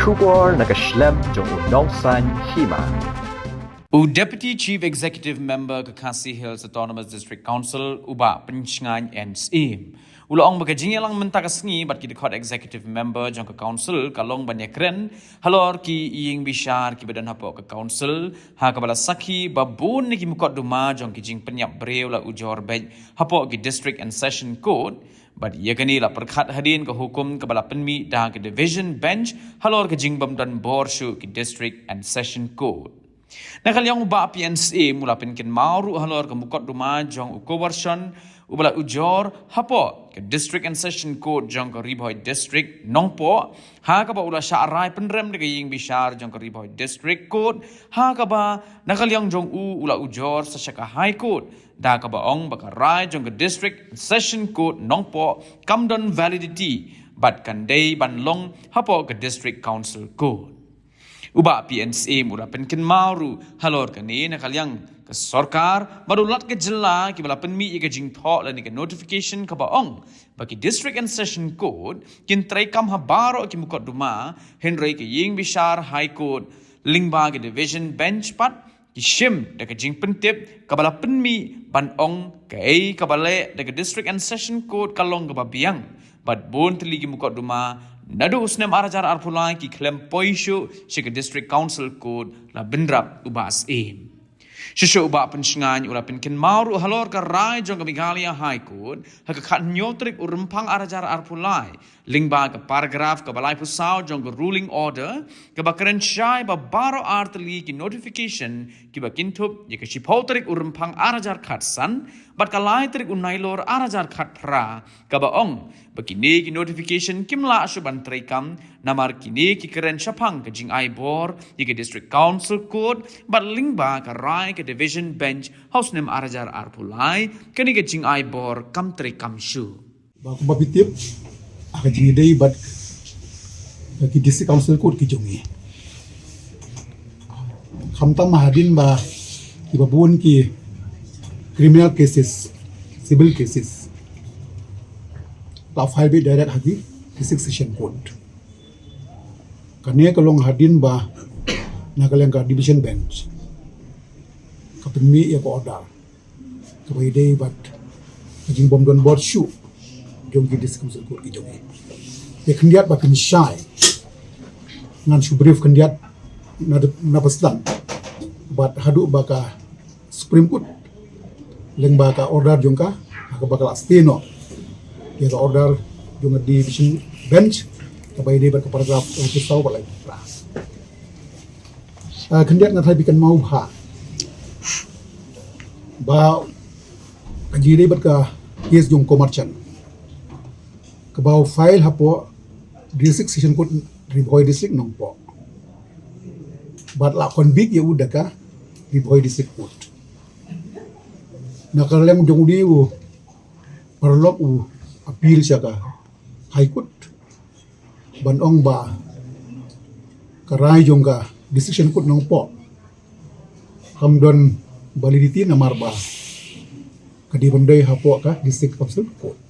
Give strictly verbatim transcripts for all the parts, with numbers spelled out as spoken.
Khubor na ka shlem jong u Nongsaiñ Hima. U Deputy Chief Executive Member ka Khasi Hills Autonomous District Council, u Bah Pynshngain N Syiem, u la ong ba ka jingïalang mynta ka sngi bad ki dkhot Executive Member jong ka Council ka long ban ïakren halor ki ïing bishar kiba don hapoh ka Council, ha kaba la sakhi ba bun na ki mukotduma jong ki jingpynïap briew la ujor beit hapoh ki District and Session Court. Bad ïa kane la pyrkhat hadien ka hukum kaba la pynmih da ka Division Bench halor ka jingbym don bor shuh ki District and Session Court. Na ka liang u Bah P N Syiem u la pynkynmaw ruh halor ka mukotduma jong u Koborshon uba la ujor hapoh ka District and Session Court jong ka Ri Bhoi District Nongpoh, ha kaba u la shah rai pynrem da ka ïing bishar jong ka Ri Bhoi District Court, ha kaba na ka liang jong u u la ujor sa sha ka High Court, da kaba ong ba ka rai jong ka District Session Court Nongpoh kam don validity bad kan dei ban long hapoh ka District Council Court. U Bah P N Syiem u la pynkynmaw ruh halor kane na ka liang ka sorkar bad u Lat ka jylla kiba la pynmih ïa ka jingthoh lane ka notification kaba ong ba ki District and Session Court kin treikam ha baroh ki mukotduma, hynrei ka ïing bishar High Court lyngba ka Division Bench pat ki shim da ka jingpyntip kaba la pynmih ban ong kaei kaba leh da ka District and Session Court ka long kaba biang. Bad bun tylli ki mukotduma naduh u snem ar hajar arphew lai ki khlem poi shuh sha ka District Council Court, la bynrap u Bah Syiem. Shuh shuh u Bah Pynshngain u la pynkynmaw ruh halor ka rai jong ka Meghalaya High Court ha ka khathynñiew tarik u Rymphang ar hajar arphew lai, lyngba ka paragraph kaba laiphew saw jong ka ruling order, kaba kren shai ba baroh ar tylli ki notification kiba kynthup ïa ka shiphew tarik u Rymphang ar hajar khatsan bad ka lai tarik u Nailur ar hajar khatphra, kaba ong ba kine ki notification kim lah shuh ban treikam, namar kine ki kren shaphang ka jingai bor ïa ka District Council Court bad lyngba ka rai ka Division Bench ha u snem ar hajar arphew lai, kane ka jingai bor kam treikam shuh. Ba kumba phi tip, ha ka jingïadei bad ki District Council Court ki jong ngi, khamtam hadien ba kiba bun ki criminal cases, civil cases la file beit direct ha ki District Session Court. Kane ka long hadien ba na ka liang ka Division Bench ka pynmih ïa ka order kaba ïadei bad ka jingbym don bor shuh jong ki District Council Court ki jong ngi. Te khyndiat ba pynshai, ngan shu brief khyndiat na, na ba sdang bad haduh ba ka Supreme Court lyngba ka order jong ka, ha kaba ka la stay noh ïa ka order jong ka Division Bench kaba ïadei bad ka paragraph laiphew saw bad laiphew phra. Ah, khyndiat nga tharai phi kynmaw bha ba ka jingïadei bad ka case jong Koborshon kaba u file hapoh District Session Court Ri Bhoi District Nongpoh bad la convict ïa u da ka Ri Bhoi District Court. Na ka liang jong u dei u paralok u appeal sha ka High Court ban ong ba ka rai jong ka District Session Court Nongpoh kam don validity namar ba ka dei ban dei hapoh ka District Council Court.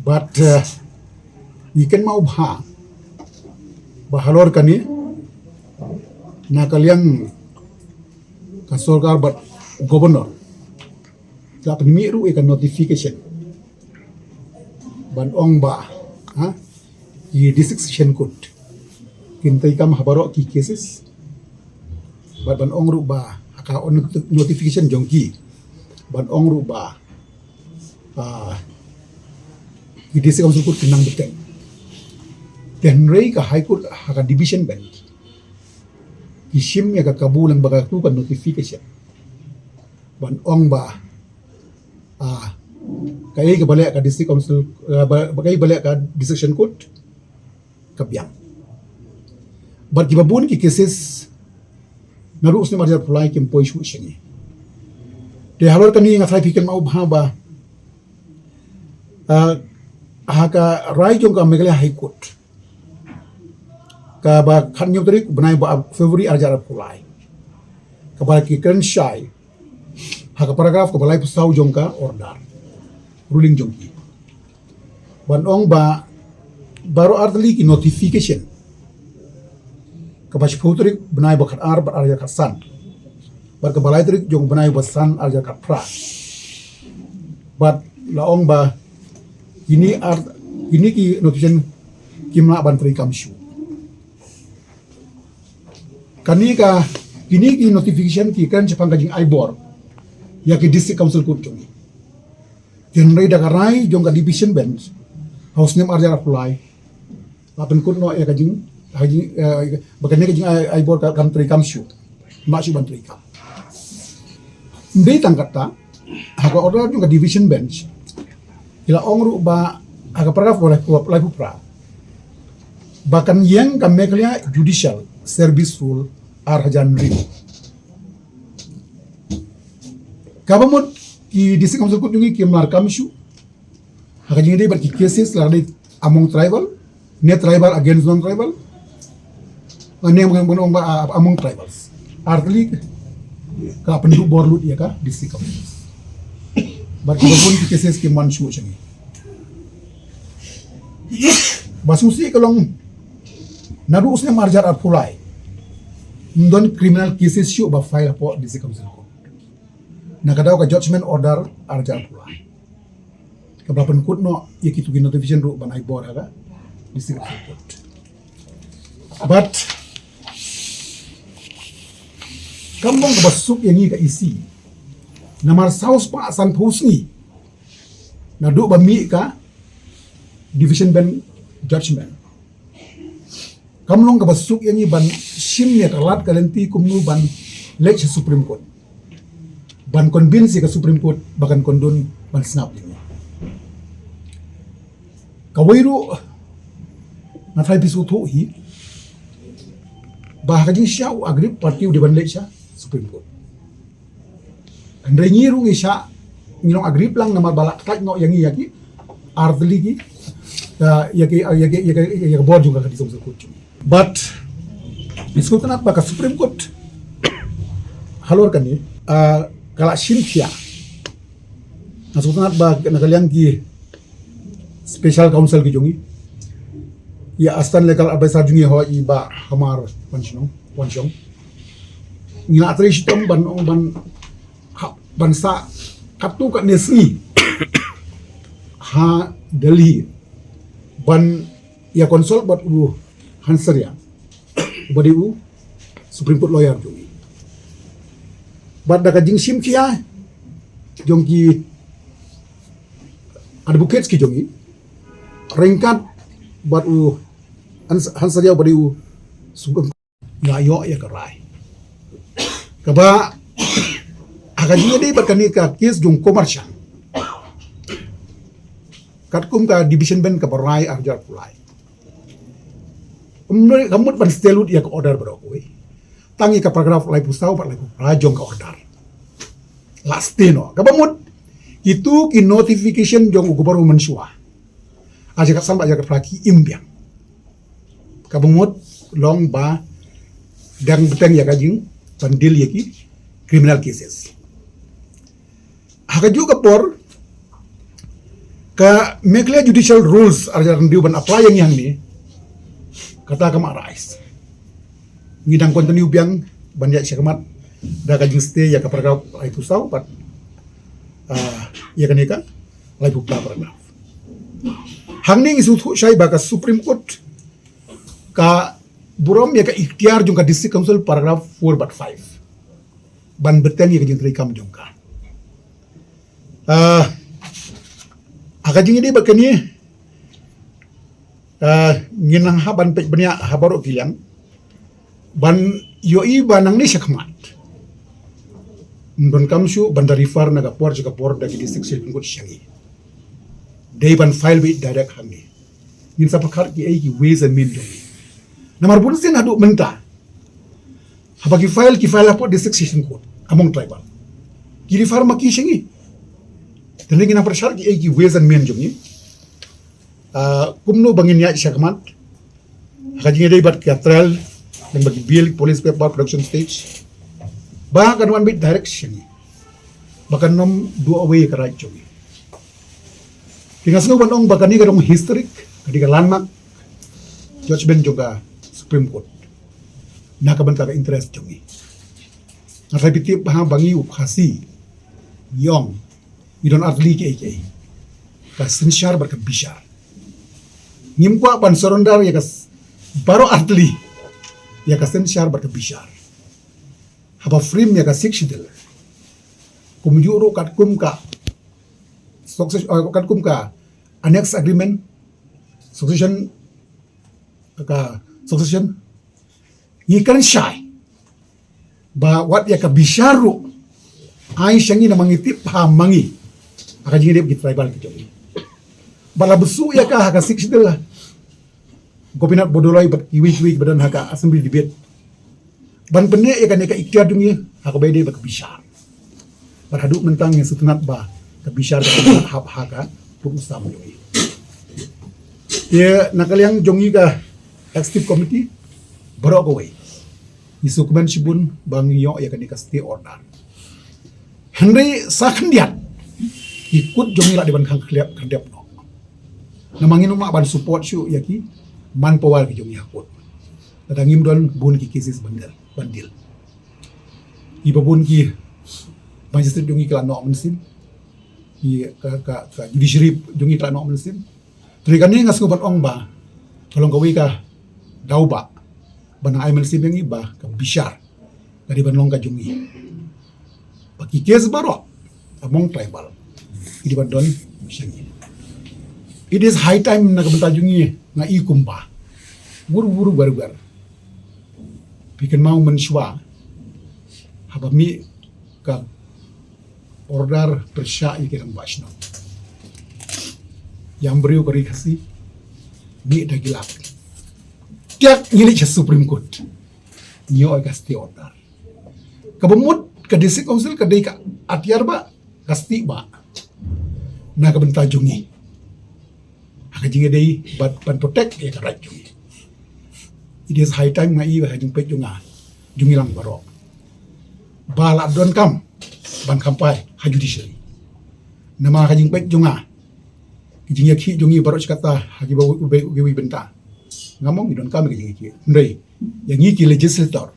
Bad, eh, ngi kynmaw bha ba halor kane na ka liang ka sorkar bad u Governor la pynmih ruh ïa ka notification ban ong ba, ha, ki District Session Court kin treikam ha baroh ki cases. Bad ban ong ruh ba ha ka notification jong ki ban ong ruh ba, ah, ki District Council Court kin nang bteng. Te hynrei ka High Court ha ka Division Bench ki shim ïa ka kabu lyngba katu ka notification ban ong ba, ah, kaei kaba leh ka District Council, ah, ba, ba kaei ba leh ka District Session Court ka biang. Bad kiba bun ki cases naduh u snem ar hajar arphew lai kim poi shuh sha ngi. Te halor kane nga tharai phi kynmaw bha ba, ah, ha ka rai jong ka Meghalaya High Court kaba khathynñiew tarik u bnai ba February ar hajar arphew lai, kaba ki kren shai ha ka paragraph kaba laiphew saw jong ka order ruling jong ki ban ong ba Baroh artylli ki notification, kaba shiphew tarik bnai ba khatar bad arhajar khatsan, bad kaba lai tarik jong bnai ba san arhajar khatphra. Bad la ong ba kine ar kine ki notification kim lah ban treikam shuh. Kane ka, kine ki notification ki kren shaphang ka jingai bor ïa ki District Council Court jong ngi. Hynrei da ka rai jong ka Division Bench ha u snem arhajar arphew lai, la pynkut noh ïa ka jing, ha jing, eh, ba kane ka jingai bor ka kam treikam shuh, mah shuh ban treikam. Ym dei tang katta, ha ka order jong ka Division Bench ki la ong ruh ba ha ka paragraph ba laiphew phra ba kan ïeng ka Meghalaya Judicial Service Rule arhajar hynriew. Kaba mut ki District Council Court jong ngi kim lah treikam shuh ha ka jingïadei bad ki cases la dei among tribal ne tribal against non tribal. Nga ne nga ong ba, ah, among tribals. Artylli ka pynduh bor lut ïa ka District Council bad kaba bun ki cases kim wan shuh sha ngi. Ba sngewsih ka long naduh u snem arhajar arphew lai ym don criminal cases shuh ba file hapoh District Council Court. Na ka daw ka judgment order arhajar arphew lai kaba pynkut noh ïa kitu ki notification ruh ban ai bor ha ka District Council Court. But kam long kaba suk ïa ngi ka E C namar saw spah sanphew sngi naduh ba mih ka Division Bench judgment. Kam long kaba suk ïa ngi ban shim ïa ka lad ka lynti kumno ban leit sha Supreme Court ban convince ïa ka Supreme Court ba kan kyndon ban sngap ïa ngi. Kawei ruh nga tharai phi sngewthuh hi ba ha ka jingshisha u aggrieved party u dei ban leit sha Supreme Court. Hynrei ngi ruh ngi shah, ngi long aggrieved lang namar ba la ktah noh ïa ngi ïa ki artylli ki, ah, ïa ki, ah, ïa ki, ïa ki, ïa ki bor jong ka District Council Court. But ngi sngewtynnat ba ka Supreme Court halor kane, ah, ka la shim khia. Nga sngewtynnat ba na ka liang ki special counsel ki jong ngi, ïa assistant legal advisor jong ngi ho i Bah Hamar Wanshong, Wanshong. Ngi la trei shitom ban, ban, ha, ban sah katto katne sngi ha Delhi ban ïa consult bad u Hansaria uba dei u Supreme Court lawyer jong ngi. Bad da ka jingshim khia jong ki advocates ki jong ngi ryngkat bad u Hans-, Hansaria uba dei u Supreme Court, nga ïoh ïa ka rai kaba ha ka jingïadei bad kane ka case jong Komarshang. Katkum ka Division Bench kaba rai arhajar arphew lai. Ym dei ka mut ban stay lut ïa ka order baroh kawei. Tang ïa ka paragraph laiphew saw bad laiphew phra jong ka order la stay noh. Kaba mut kitu ki notification jong u Governor mynshuwa, arhajar khatsan bad arhajar khatphra ki im biang. Kaba mut long ba dang bteng ïa ka jing ban deal ïa ki criminal cases. Ha kajuh ka por ka Meghalaya Judicial Rules arhajar hynriew ban apply ïa ngi hangne, kata kam arise. Ngi dang continue biang ban ïaid shakhmat da ka jingstay ïa ka paragraph laiphew saw bad, ah, ïa kane ka laiphew phra paragraph. Hangne ngi sngewthuh shai ba ka Supreme Court ka burom ïa ka iktiar jong ka District Council paragraph four bad five ban bteng ïa ka jingtreikam jong ka. Ah, ha ka jingïadei bad kane, ah, ngin nang hap ban peit bniah ha baroh ki liang ban ïohi ba nangne shakhmat ym donkam shuh ban da refer na ka por sha ka por da ki District Session Court sha ngi. Dei ban file beit direct hangne. Ngin sa pyrkhat kiei ki ways and means jong ngi. Namar bun sien haduh mynta haba ki file, ki file hapoh District Session Court among tribal, ki refer ma ki sha ngi. Te ngin nang pyrshah kiei ki ways and means jong ngi, ah, kumno ba ngin ïaid shakhmat ha ka jingïadei bad ka trial, lem bad ki bail, police paper, production stage, ba kan wan beit direct sha ngi, ba kan nym duh away ka right jong ngi. Te nga sngew ban ong ba kane ka dei ka historic, ka dei ka landmark judgment jong ka Supreme Court na ka bynta ka interest jong ngi. Nga sa pynthikna ba ngi u Khasi, ngi ong, ngi don artylli kiei kiei, ka synshar bad ka bishar. Ngim kwah ban surrender ïa ka s-, baroh artylli, ïa ka synshar bad ka bishar. Haba frame ïa ka Sixth Schedule, kumjuh ruh katkum ka success-, eh, katkum ka annex agreement, succession, ka succession, ngi kren shai ba wat ïa ka bishar ruh ai sha ngi, namar ngi tip ha ma ngi ha ka jingïadei bad ki tribal ki jong ngi. Ba la bsu ïa ka ha ka Sixth Schedule, Gopinath Bordoloi bad kiwei kiwei ba don ha ka assembly debate, ban pynneh ïa kane ka iktiar jong ngi ha kaba ïadei bad ka bishar. Bad haduh mynta ngi sngewtynnat ba ka bishar ka hap ha ka pud u sam jong ngi. Te na ka liang jong ngi ka executive committee baroh kawei, ngi sngewkmen shibun ba ngi ïoh ïa kane ka stay order. Hynrei sa khyndiat ki kut jong ngi la dei ban khang khliap khyndiat noh. Namar ngim lah ban support shuh ïa ki manpower ki jong ngi ha kut. Lada ngim don bun ki cases ban deal, ban deal. Kiba bun ki magistrate jong ngi ki la noh mynsiem, ki ka, ka, ka judiciary jong ngi ki la noh mynsiem. Te kane nga sngew ban ong ba ka long kawei ka daw ba ban ai mynsiem ïa ngi ba ka bishar ka dei ban long ka jong ngi. Ba ki case baroh among tribal ki dei ban don sha ngi. It is high time na ka bynta jong ngi, nga i kumba. Wur wur wer wer, phi kynmaw mynshuwa haba mih ka order pyrshah ïa ki rangbah shnong, ïa briew ka Ri Khasi, mih da ki lak. Tiak ngi leit sha Supreme Court, ngi ïoh ka stay order. Kaba mut ka District Council ka dei ka atiar ba, ka stieh ba na ka bynta jong ngi ha ka jingïadei bad ban protect ïa ka right jong ngi. It is high time, nga i, ha ka jingpeit jong nga, jong ngi lang baroh, ba la donkam ban khampai ha judiciary. Namar ha ka jingpeit jong nga, ki jingïakhih jong ngi baroh shi katta ha kiba u, u, u, u bynta, nga mong ngi donkam ïa ki jingïakhih. Hynrei ïa ngi ki legislator,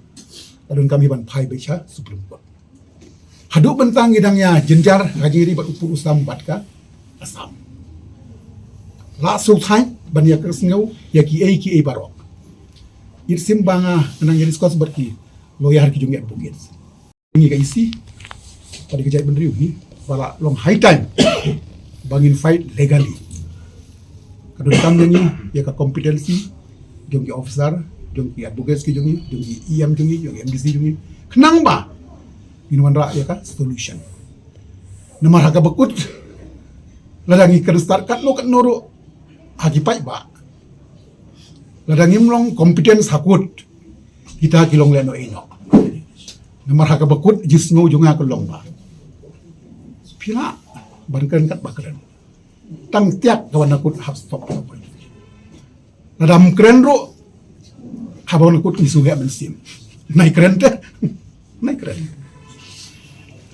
la donkam hi ban phai beit sha Supreme Court. Haduh mynta ngi dang ïa jynjar ha ka jingïadei bad u pud u sam bad ka Assam. La sngewthuh ban ïa kyrsiew ïa kiei kiei baroh. It seem ba nga nang ïa discuss bad ki lawyer ki jong ngi, advocates. Ngi ka E C, bad ka jaitbynriew hi, ba la long high time ba ngin fight legally. Ka donkam ïa ngi ïa ka competency jong ki officer, jong ki advocates ki jong ngi, jong ki E M jong ngi, jong ki M D C jong ngi, khnang ba ngin wanrah ïa ka solution. Namar ha kaba kut, lada ngi kren start katno katno ruh ha ki paidbah, lada ngim long competence ha kut, kita ki long lehnoh ïehnoh. Namar ha kaba kut, jingsngew jong nga ka long ba phi lah ban kren katba kren, tang tiak ka wan na kut hap stop. Lada ym kren ruh, haba wan na kut ngi sngewheh mynsiem. Nai kren te, nai kren.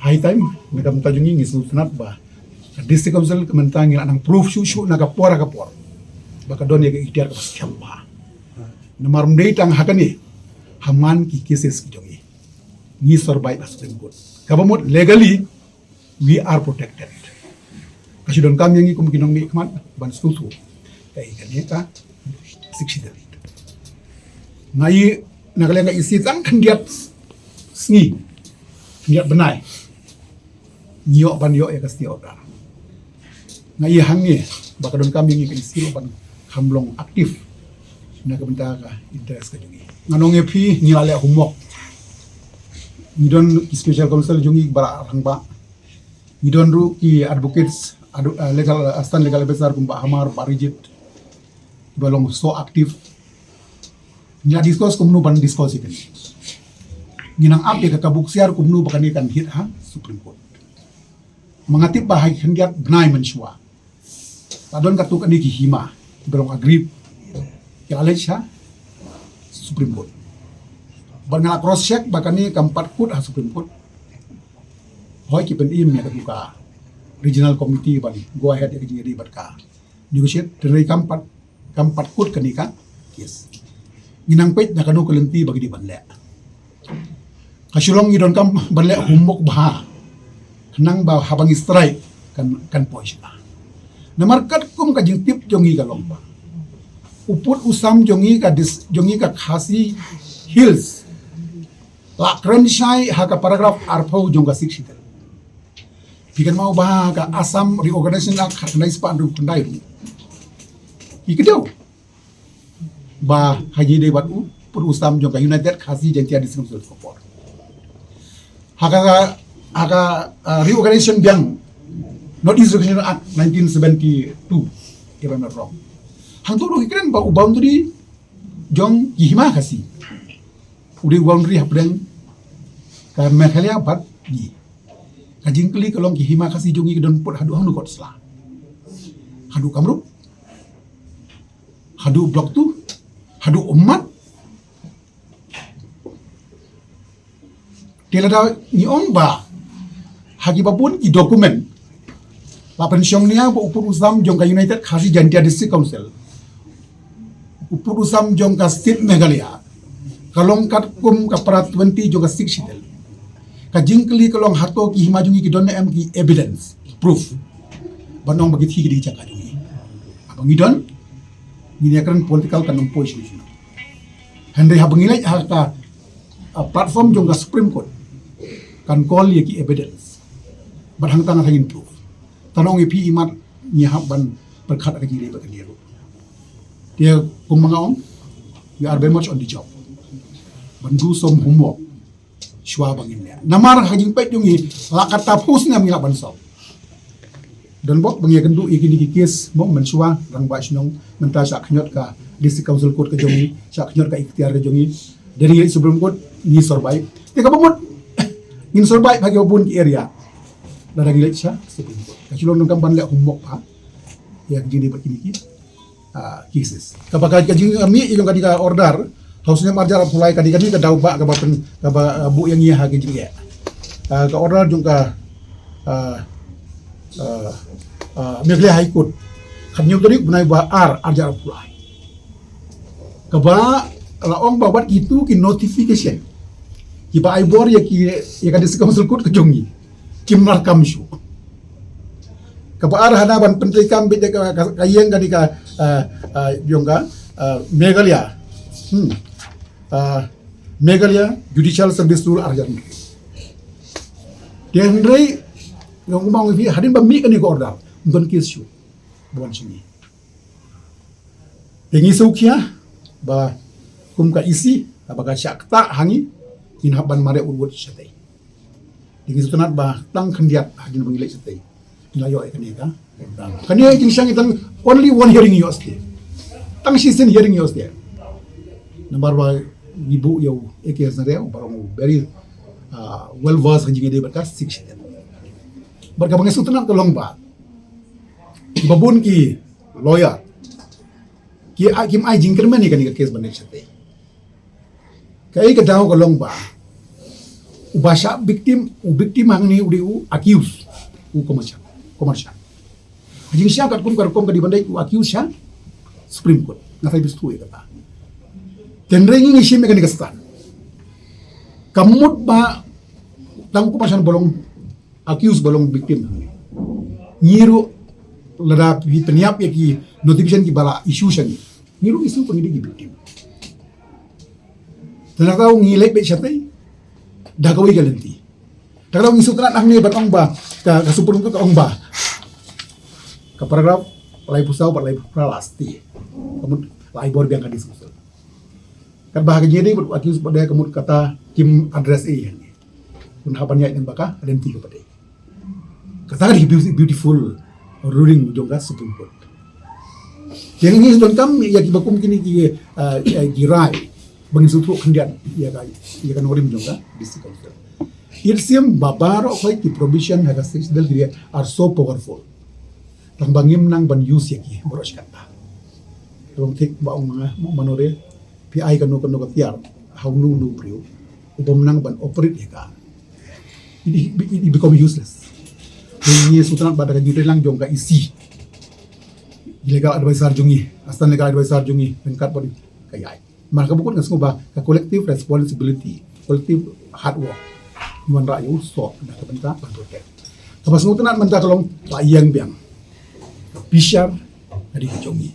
High time, na ka bynta jong ngi, ngi sngewtynnat ba ka District Council ka mynta ngi la nang prove shuh shuh na ka por ha ka por ba ka don ïa ka iktiar kaba skhem bha. Namar ym dei tang ha kane, ha man ki cases ki jong ngi, ngi survive ha Supreme Court. Kaba mut legally we are protected. Ka shu donkam ïa ngi kum ki nongmihkhmat ban sngewthuh ïa kane ka Sixth Schedule. Nga i, na ka liang ka E C, tang khyndiat sngi, khyndiat bnai, ngi ïoh ban ïoh ïa ka stay order. Nga i hangne ba ka donkam ïa ngi ka E C ruh ban kham long active na ka bynta ka interest ka jong ngi. Ngan ong ïa phi, ngi la leh homework. Ngi don ki special counsel jong ngi ba la rangbah. Ngi don ruh ki advocates, adu-, eh, legal, eh, assistant legal advisor kum Bah Hamar, Bah Rijit, ba long so active. Ngi la discuss kumno ban discuss ïa kane. Ngi nang ap ïa ka kabu ksiar kumno ba kane kan hit ha Supreme Court. Ma nga tip ba ha khyndiat bnai mynshuwa, la don katto katne ki hima kiba long aggrieved, ki la leit sha Supreme Court. Bad nga la cross check ba kane kam pat kut ha Supreme Court. Hooid, ki pynim ïa ka, ka regional committee ban go ahead ïa ka jingïadei bad ka negotiate, hynrei kam pat, kam pat kut kane ka Yes. Ngi nang peit da kano ka lynti ba ki dei ban leh. Ka Shillong ngi donkam ban leh homework bha. Khnang ba haba ngi strike kan, kan poi sha. Namar katkum ka jingtip jong ngi ka long ba u pud u sam jong ngi ka dis-, jong ngi ka Khasi Hills la kren shai ha ka paragraph arphew jong ka Sixth Schedule. Phi kynmaw ba ka Assam Reorganization Act khatkhyndai spah hynriewphew khyndai ruh ki kdew ba ha ngi dei bad u pud u sam jong ka United Khasi Jaintia District Council ka por. Ha ka, ha ka, uh, reorganization biang, North East Reorganization Act nineteen seventy-two, if I'm not wrong. Hangto ruh ki kren ba u boundary jong ki Hima Khasi u dei boundary hapdeng ka Meghalaya bad ngi. Ka jingkylli ka long ki Hima Khasi jong ngi ki don pud haduh hangno kot sla? Haduh Kamrup, haduh Block two, haduh Ummat. Te lada ngi ong ba ha kiba bun ki document la pynshong nia ba u pud u sam jong ka United Khasi Jaintia District Council, u pud u sam jong ka State Meghalaya, ka long katkum ka para twenty jong ka Sixth Schedule. Ka jingkylli ka long hato ki Hima jong ngi ki don ne em ki evidence, proof, ban ong ba ki thik ki dei jaka jong ngi? Haba ngi don, ngin ïa kren political kan ym poi shuh shuh. Hynrei haba ngi leit ha ka, uh, platform jong ka Supreme Court kan call ïa ki evidence. Bad hangta nga thaw ngin proof. Tang ong ïa phi imat ngi hap ban pyrkhat ha ka jingïaleh bad ka jingïaroh. Te kumba nga ong, we are very much on the job ban do some homework shuwa ba ngin leh. Namar ha jingpeit jong ngi la katta phew snem ngi lah ban solve. Don bok ba ngi ïakynduh ïa kine ki case mo mynshuwa, rangbah shnong, mynta shah khñiot ka District Council Court ka jong ngi, shah khñiot ka iktiar ka jong ngi. Dei ngi leit Supreme Court ngi survive. Te kaba mut ngin survive ha kiba bun ki area. Lada ngi leit sha Supreme Court, ka Shillong donkam ban leh homework bha ïa ka jingdei bad kine ki, ah, cases. Kaba ka, ka jingmih ïa jong kane ka order ha u snem arhajar arphew lai, kane, kane ka daw ba kaba pyn, kaba, ah, buh ïa ngi ha ka jingeh. Ah, ka order jong ka, ah, ah, ah, Meghalaya High Court, khathynñiew tarik bnai ba ar arhajar arphew lai, kaba la ong ba wat kitu ki notification kiba ai bor ïa ki, ïa ka District Council Court ka jong ngi kim lah kam shuh. Kaba ar hana ban pyntreikam beit da ka, ka, ka ïing kane ka, ah, ah, jong ka, ah, Meghalaya. Hmm. Ah, Meghalaya Judicial Service Rule arhajar. Te hynrei nga ong kumba ong ïa phi, hadien ba mih kane ka order, ym don case shuh ba wan sha ngi. Te ngi sngewkhia ba kum ka E C, haba ka shah ktah ha ngi, ngin hap ban mareh wut wut shatei. Te ngi sngewtynnat ba tang khyndiat hadien ba ngi leit shatei, ngi la ïoh ïa kane ka, kane ka jingshang, tang only one hearing ïoh shatei. Tang shisien hearing ïoh shatei. Namar ba ngi buh ïa u A K Hasnaraya, ba long u very, ah, well versed ha jingïadei bad ka Sixth Schedule. Bad kaba ngi sngewtynnat ka long ba kiba bun ki lawyer ki, ah, kim ai jingkyrmen ïa kane ka case ban leit shatei. Kaei ka daw ka long ba uba shah victim, u victim hangne u dei u accused, u Kumar Shan, Kumar Shan. Ka jingshah katkum ka rukom ka dei ban leit u accused sha Supreme Court. Nga tharai phi sngewthuh ïa kata. Te hynrei ngi ngi shim ïa kane ka stand. Ka mut ba tang u Kumar Shan ba long accused ba long victim. Ngi ruh lada phi pynïap ïa ki notification kiba la issue sha ngi, ngi ruh issue ba ngi dei ki victim. Te na kata ngi leit beit shatei da kawei ka lynti. Te na kata ngi sngewtynnat hangne ban ong ba ka, ka Supreme Court ka ong ba ka paragraph laiphew saw bad laiphew phra la stay. Ka mut la ai bor biang ka dismissal. Katba ha ka jingïadei bad u accused pat de, ka mut kata kim address ei ïa ngi. Bun hap ban ïaid lyngba ka lynti kaba dei. Kata ka dei ka beauti-, beautiful ruling jong ka Supreme Court. Te ngi sdang kam ïa kiba kum kine ki, ah, ïa ki rai ba ngin sngewthuh khyndiat ïa ka, ïa ka nongrim jong ka District Council. It seems ba baroh khoit ki provision ha ka Sixth Schedule ki are so powerful. Tang ba ngim nang ban use ïa ki baroh shi katta. Te long thik ba ong ma nga, mo mano re, phi ai kano kano ka tiar ha uno uno u briew u bym nang ban operate ïa ka, it, it, it become useless. Te ngi sngewtynnat ba da ka jingtrei lang jong ka E C, ki legal advisor jong ngi, assistant legal advisor jong ngi, ryngkat bad ka ïaid. Mar ka ba kut nga sngew ba ka collective responsibility, collective hard work, ngi wanrah ïa u soh na ka bynta ban protect. Kaba sngewtynnat mynta ka long la ïeng biang. Ka bishar ka dei ka jong ngi.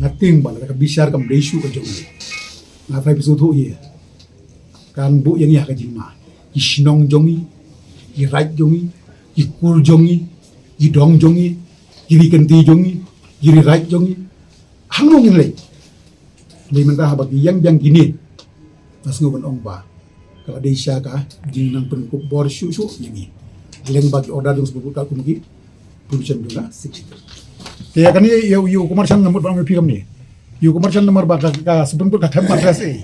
Nga tieng ba lada ka bishar kam dei shuh ka jong ngi, nga tharai phi sngewthuh ïa, kan buh ïa ngi ha ka jingma. Ki shnong jong ngi, ki raid jong ngi, ki kur jong ngi, ki dong jong ngi, ki ri kynti jong ngi, ki ri raid jong ngi. Hangno ngin leit? Dei mynta haba ki ïeng biang kine, nga sngew ban ong ba ka la dei sha ka jingnang pynkup bor shuh shuh ïa ngi. Leng ba ki order jong Supreme Court ka kum ki provision jong ka Sixth Schedule. Te ïa kane ïa u, ïa u Kumar Shan nga mut ban ong ïa phi kumne. Ïa u Kumar Shan namar ba ka, ka Supreme Court ka khlem address ei.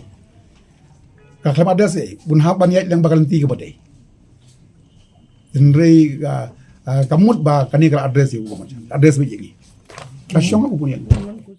Ka khlem address ei. Bun hap ban ïaid leng ba ka lynti kaba dei. Hynrei ka, ah, ka mut ba kane ka la address ïa u Kumar Shan. Address beit ïa ngi. Ka shong ha u pun ïa ngi.